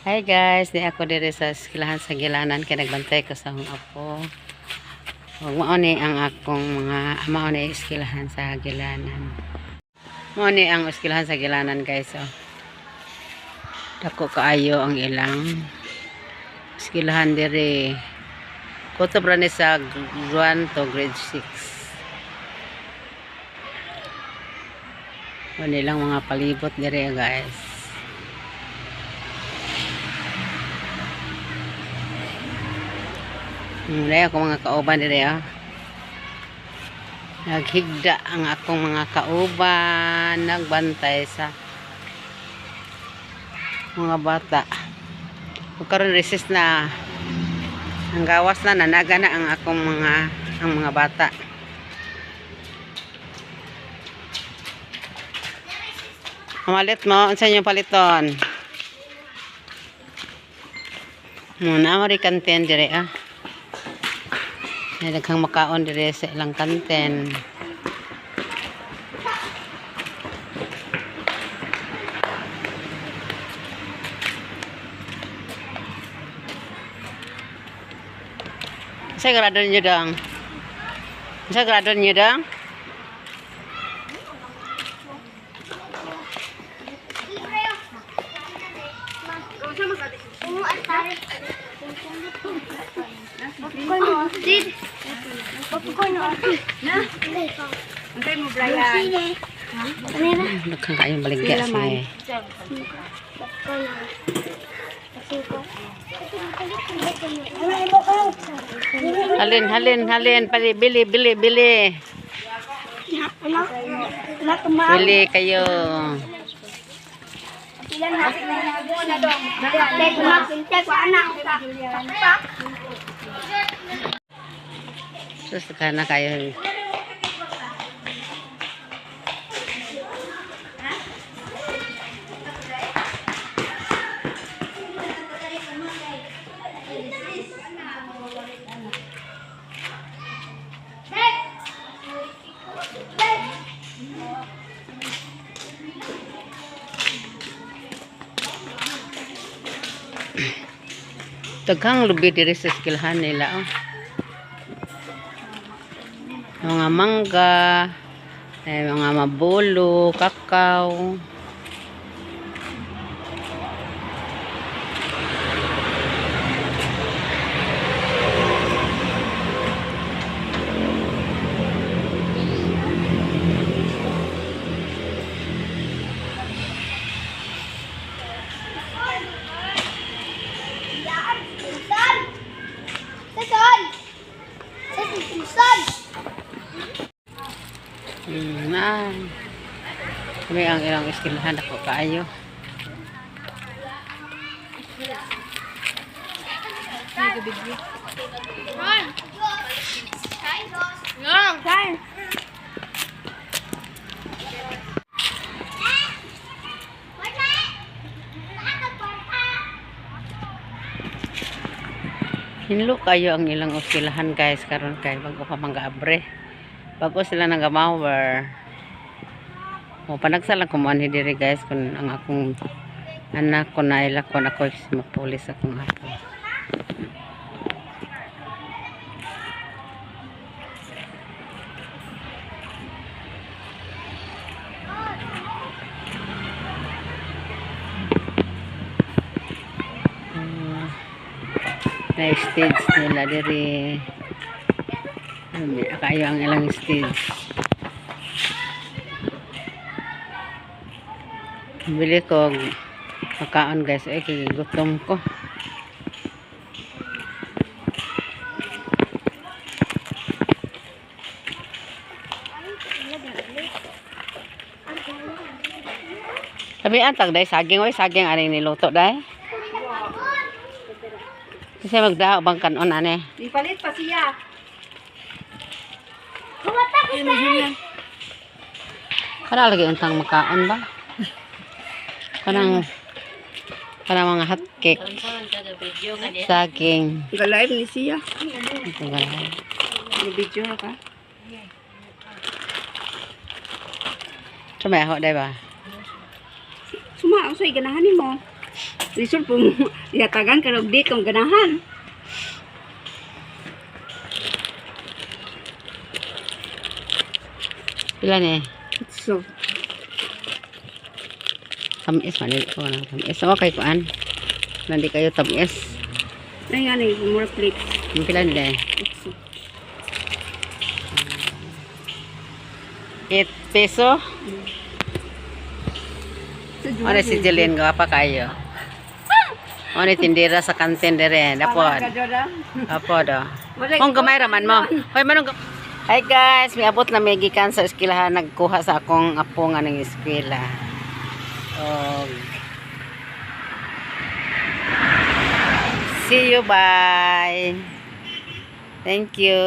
Hi guys, ni ako diri sa eskwelahan sa Gilanan kay nagbantay ko sa akong apo. Ug mao ni ang akong mga mao ni eskwelahan sa Gilanan. Mao ni ang eskwelahan sa Gilanan, guys, oh. Dako kaayo ang ilang eskwelahan diri. Kutob ra ni sa 1 to grade 6. Mao ni ilang mga palibot diri, guys. Wala ako mga kauban dire, ah. Naghigda ang akong mga kauban, nagbantay sa mga bata. Ug karon recess na. Ang gawas na, nanaga na ang akong mga ang mga bata. Pamalit mo, unsa inyong paliton? Muna mo ri kantin dire, ah. May daghang makaon dire sa ilang kantin. Sa grado niyo dang? Sa grado niyo dang? Popcorn. Antay mo, Brian. Daghang kayong baligya sige. Popcorn. Halin, halin, halin, pali, bili, bili, bili. Bili kayo. Sus, na kayo. Daghang lubi diri sa eskwelahan nila, oh. Mga mangga, eh, mga mabolo, kakao. Na. Kami ang ilang eskwelahan ako kaayo. Hinlo kayo ang ilang eskwelahan, guys, karon kay bago pa mangaabre. Bago sila nagamawer. O panagsa lang kumuanhi diri, guys, kun ang akong anak ko na ila kon ako mapulis akong apo. Na stage nila diri. Ano, kayo ang ilang stage. Bili ko makaon, guys, ay kay gutom ko. Sabi ang tag day saging oy, saging aning niluto day. Kasi magdaho bang kanon ane. Ipalit pa siya. Kana lagi untang makaon ba? Kanang kanang mga hot cake. Saging. Galive ni siya. Ito ba? Video na ka? Sumaya ho, day ba? Suma, ang sa'yo, ganahan mo. Lisod pong yatagan ka og di kong ganahan. Pila ni? So, Tamis man ko na tamis. Okay kuan. Nandi kayo tamis. ay nga ni mura plate. Ang pila ni day? Otso. 8 peso. Sa Ano si Jeline, gwapa kayo. Ano tindira sa kantin dire. Dapod. Apo do. Kung gamay raman mo. Hoy manong. Hi guys, miabot na may gikan sa eskwelahan, nagkuha sa akong apo nga ng eskwela. Og see you, bye. Thank you.